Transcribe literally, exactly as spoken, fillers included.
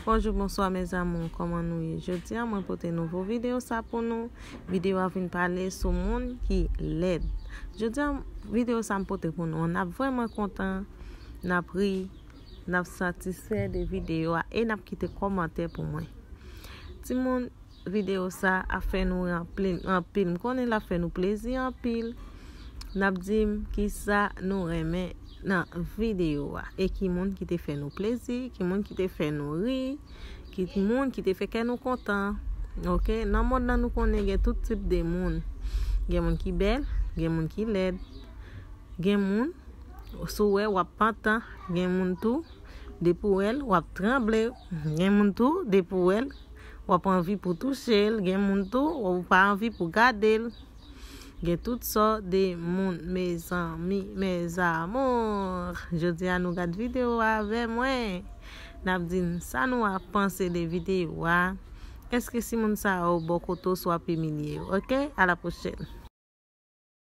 Bonjou, bonswa, mes amours, kòman nou ye? Jodi a, mwen pote nouvo videyo sa pou nou. Videyo a vin pale sou moun ki lèd. Jodi a, videyo sa m pote pou nou an, n ap vrèman kontan, n ap ri, n ap satisfè de videyo a e n ap kite kòmantè pou mwen. Timoun, videyo sa ap fè nou ri anpil, anpil. M konnen l ap fè nou plezi anpil. N ap di m kisa nou renmen nan videyo a. E ki moun ki te fè nou plezi, ki moun ki te fè nou ri, ki moun ki te fè kè nou kontan. Oke, nan mond nan nou konnen gen tout tip de moun. Gen moun ki bèl, gen moun ki lèd. Gen moun, si w wè, w ap pantan. Gen moun tou, depi w wè l, w ap tranble. Gen moun tou, depi w wè l, w ap anvi pou touche l. Gen moun tou, ou pa anvi pou gade l. Gen tout sòt de moun, mezanmi, mes amours. Jodi a nou gad videyo a avè mwen. N ap di n sa nou ap panse de videyo a. Èske si moun sa yo bò kote w, si w ap imilye yo? Oke, a la pwochèn.